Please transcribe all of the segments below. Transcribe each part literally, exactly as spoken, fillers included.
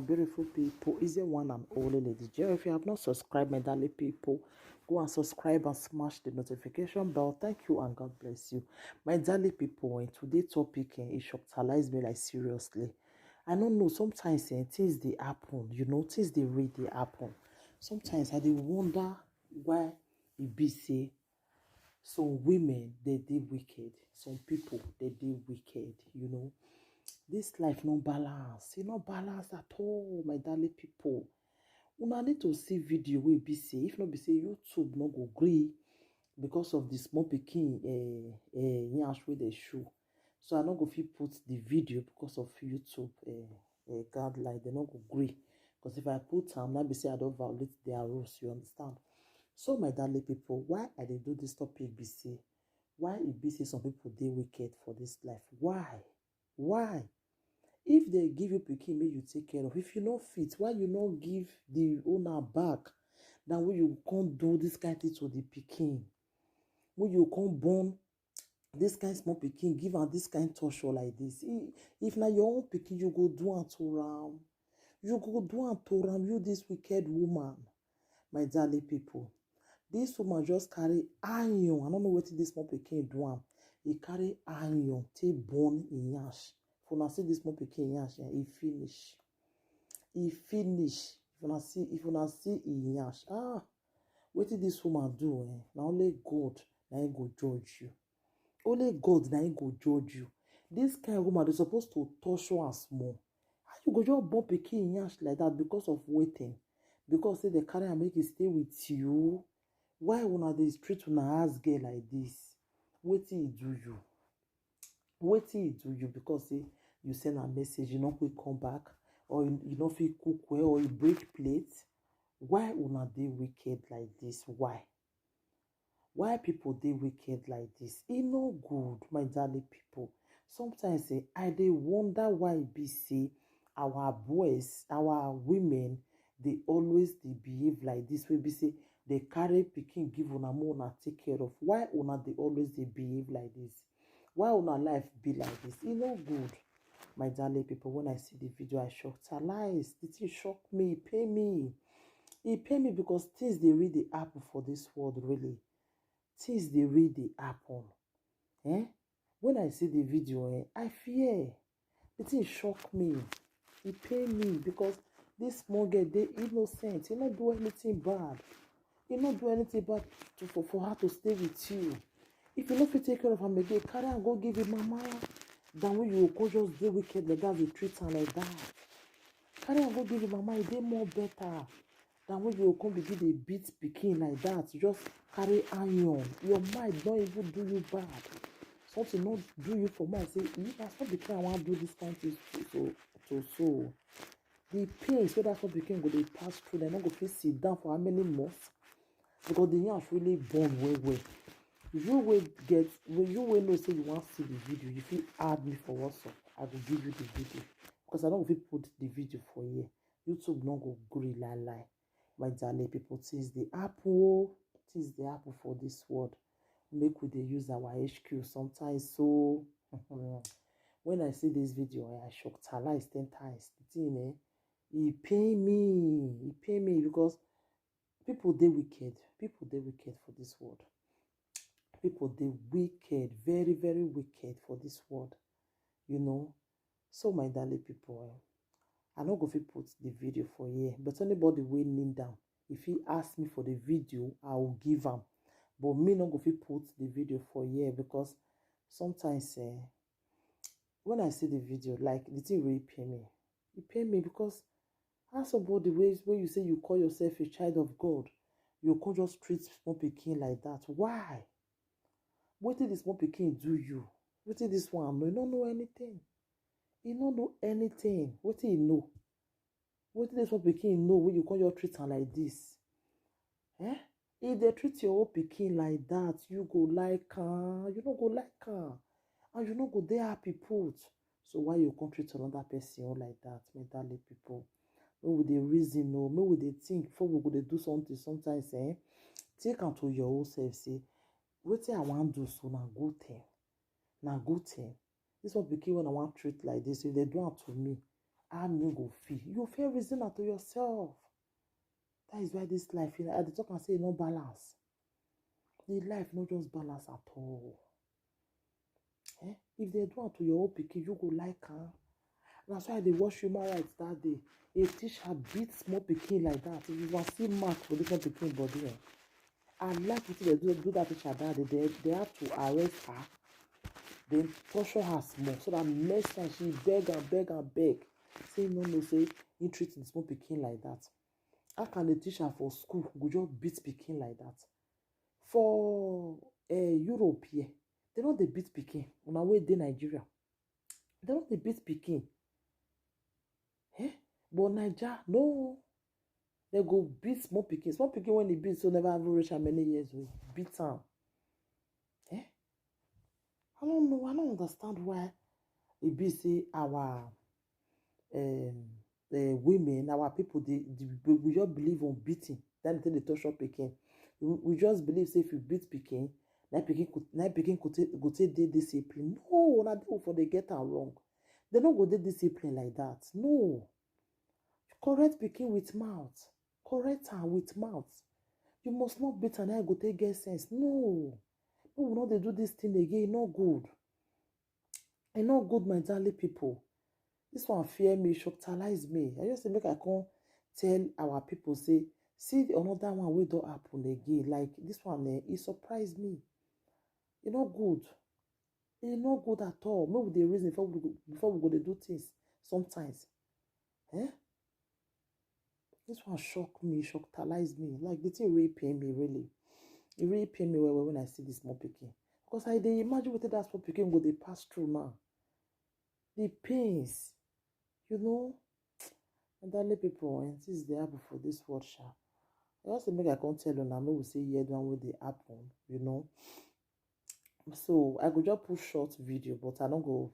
Beautiful people, is the one and only Lady J. If you have not subscribed, my darling people, go and subscribe and smash the notification bell. Thank you and God bless you. My darling people, and today topic, eh, it shocked me, like, seriously. I don't know, sometimes, eh, things they happen, you know, things they really they happen. Sometimes I dey wonder why e be say some women, they dey wicked, some people, they dey wicked, you know. This life no balance, e no balance at all, my darling people. Una need to see video wey be say, if no be say YouTube no go gree because of the small pikin, eh, eh, yansh wey dey show. So I no go fit put the video because of YouTube, eh, eh, guideline, they no go gree. Because if I put am, na be say I don violate their rules, you understand? So, my darling people, why I dey do this topic be say, why e be say some people dey wicked for this life? Why? Why? If they give you pikin, make you take care of. If you no fit, why you no give the owner back? Then when you can't do this kind thing to the pikin, when you can't born this kind small pikin, give am this kind torture like this. I- If na your own pikin, you go do am to am. You go do am to am, you this wicked woman. My darling people, this woman just carry iron. I don't know wetin this small pikin do am. He carry iron take burn im yansh. If una see this small pikin yansh, eh, e finish. E finish. If una see, if una see im yansh, ah, wetin this woman do, eh, na only God na him go judge you. Only God na him go judge you. This kind woman, they supposed to torture am small. How you go just born pikin yansh like that because of wetin? Because say they carry am make e stay with you. Why una dey treat una house girl like this? Wetin e do you? Wetin e do you? Because say you send a message, you no quick come back, or you, you no fit cook well, or you break plate. Why una dey wicked like this? Why? Why people dey wicked like this? E no good, my darling people. Sometimes, eh, I dey wonder why e be say our boys, our women, they always dey behave like this. Wey be say they carry pikin give una, make una take care of. Why una dey always dey behave like this? Why una life be like this? E no good, my darling people. When I see the video, I shocked. Alice, the thing shock me, e pain me. E pain me because things dey really dey happen for this world, really. Things dey really dey happen. Eh? When I see the video, eh, I fear. The thing shock me. E pain me because this small girl dey innocent. E no do anything bad. E no do anything bad to, for, for her to stay with you. If you no fit take care of am again, carry am go give im mama. Then when you go just dey wicked like that, dey treat am like that. Carry am go give im mama, e dey more better than when you go come begin dey beat pikin like that. Just carry iron. Your mind don even do you bad. Something no do you for mind. Say, "If I saw the kind I wan do this kind thing to, to, to so." The pains wey that small pikin go dey pass through, dem no go fit sit down for how many months? Because the yansh really burn well well. You wey get, wey, you wey know say you wan see the video, you fit add me for WhatsApp. I go give you the video because I no go fit put the video for here. YouTube no go gree lie lie. My darling people, things dey happen o. Things dey happen for this world. Make we dey use our H Q sometimes. So when I see this video, eh, I shock talize ten times. The thing, eh, e pain me. E pain me because people dey wicked. People dey wicked for this world. People dey wicked, very, very wicked for this world. You know. So, my darling people, eh, I no go fit put the video for here. But anybody wey need am, if he ask me for the video, I will give am. But me no go fit put the video for here because sometimes, eh, when I see the video, like, the thing really pain me. E pain me because how somebody wey, wey you say you call yourself a child of God, you come just treat small pikin like that. Why? Wetin this small pikin do you? Wetin this one know? E no know anything. E no know anything. Wetin e know? Wetin this small pikin know wey you come just treat am like this? Eh? If they treat your own pikin like that, you go like am. You no go like am. And you no go dey happy put. So why you come treat another person own like that? My darling people, make we dey reason o, make we dey think before we go dey do something sometimes, eh? Think am to your own self, say, "Wetin I wan do so na good thing. Na good thing. This small pikin wey I wan treat like this, if they do am to me, How me go feel? You fit reason am to yourself. That is why this life, you know, I dey talk and say e no balance. The life no just balance at all. Eh? If they do am to your own pikin, you go like am. Na so I dey watch Human Rights that day. A teacher beat small pikin like that. If you wan see mark for this small pikin body, eh? I like wetin they do, do that teacher that day. They, they have to arrest her, then torture her small, so that next time she beg and beg and beg. Say no, no, say he treat the small pikin like that. How can a teacher for school go just beat pikin like that? For uh, Europe here, they no dey beat pikin. Una wey dey Nigeria, they no dey beat pikin. Eh? But Naija, no. They go beat small pikin. Small pikin when e beat, so never even reach how many years we beat am. Eh? I don't know. I don't understand why e be say our um, uh, women, our people, they, they, we we just believe on beating. Then they dey torture pikin. We, we just believe say if you beat pikin, na pikin go, na pikin go take, go take dey discipline. No, na dey for dey get am wrong. They no go dey discipline like that. No. Correct pikin with mouth. Correct am with mouth. You must not beat am, na e go take get sense. No. No, we no dey do this thing again. E no good. E no good, my darling people. This one fear me, shocktalize me. I just say make I come tell our people say, see the another one wey don happen again. Like this one, eh, e surprise me. E no good. E no good at all. Make we dey reason before we go, before we go dey do things sometimes. Eh? This one shock me, shocktalize me. Like the thing really pain me, really. It really pain me well, well when I see this small pikin. Because I dey imagine wetin that small pikin go dey pass through now. The pains, you know. And darling people, and things dey happen for this world, sha. I just say make I come tell una, make we say hear the one wey dey happen, you know. So I go just put short video, but I no go,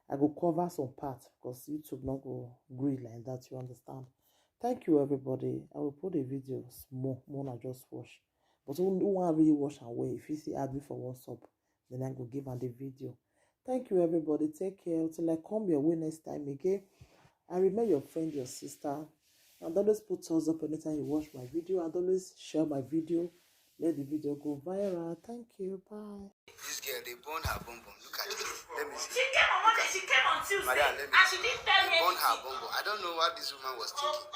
I go cover some part because YouTube no go gree like that, you understand. Thank you, everybody. I will put a video small, more I just watch. But who, who wan really watch am well, if you see add me for WhatsApp, then I go give am the video. Thank you, everybody. Take care. Till I come your way next time again. I remain your friend, your sister. And always put thumbs up anytime you watch my video. And always share my video. Let the video go viral. Thank you. Bye. This girl, they burn her bum bum. Look at it. Let me see. She came on Monday, she came on Tuesday, Madam, let me and she didn't tell me. They burn her anything. Bum bum. I don't know what this woman was thinking.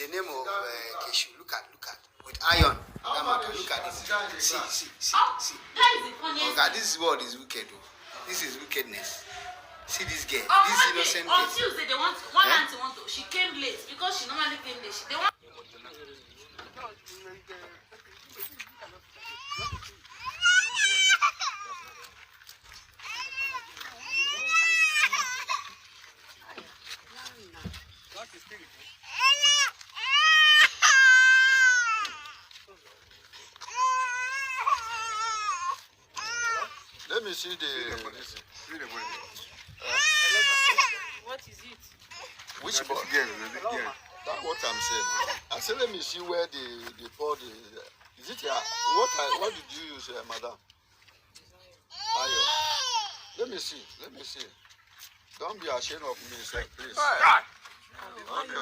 The name of uh, Keshu. Look at, look at. With iron. That matter. Look at this. See, see, see, see. That is the funniest. Oga, this world is wicked. Oh. This is wickedness. See this girl. On this Monday, innocent on girl. Tuesday, they want one auntie want to. She came late because she normally came late. She, they want. Let me see the. See the body. See the body. What is it? Which body? Girl, baby girl. That's what I'm saying. I say let me see where the the body. Is it here? What I, what did you use, uh, madam? Ayo. Let me see. Let me see. Don't be ashamed of me, sir, please. Hey. Okay.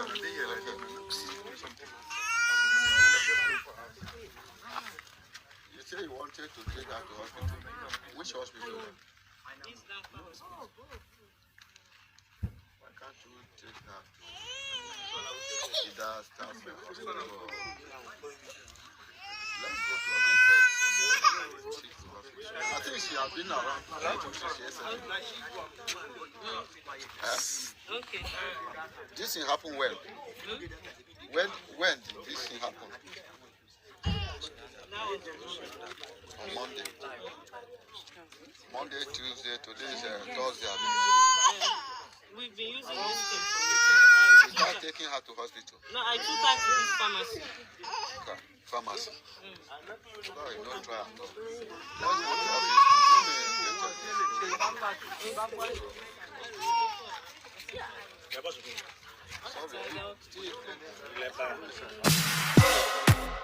You say you wanted to take her to hospital. Which hospital? Why can't you take her to either staff or hospital? Let's go to hospital. I think she has been around. Try to see she has. Eh? Okay. This thing happened when? When, when did this thing happen? On Monday. Monday, Tuesday, today is uh, Thursday. I mean, we've been using this thing for years. Without taking her to hospital. No, I took her to this pharmacy. Okay. Pharmacy. Sorry, don't try at all. Let's go to office. Sorry.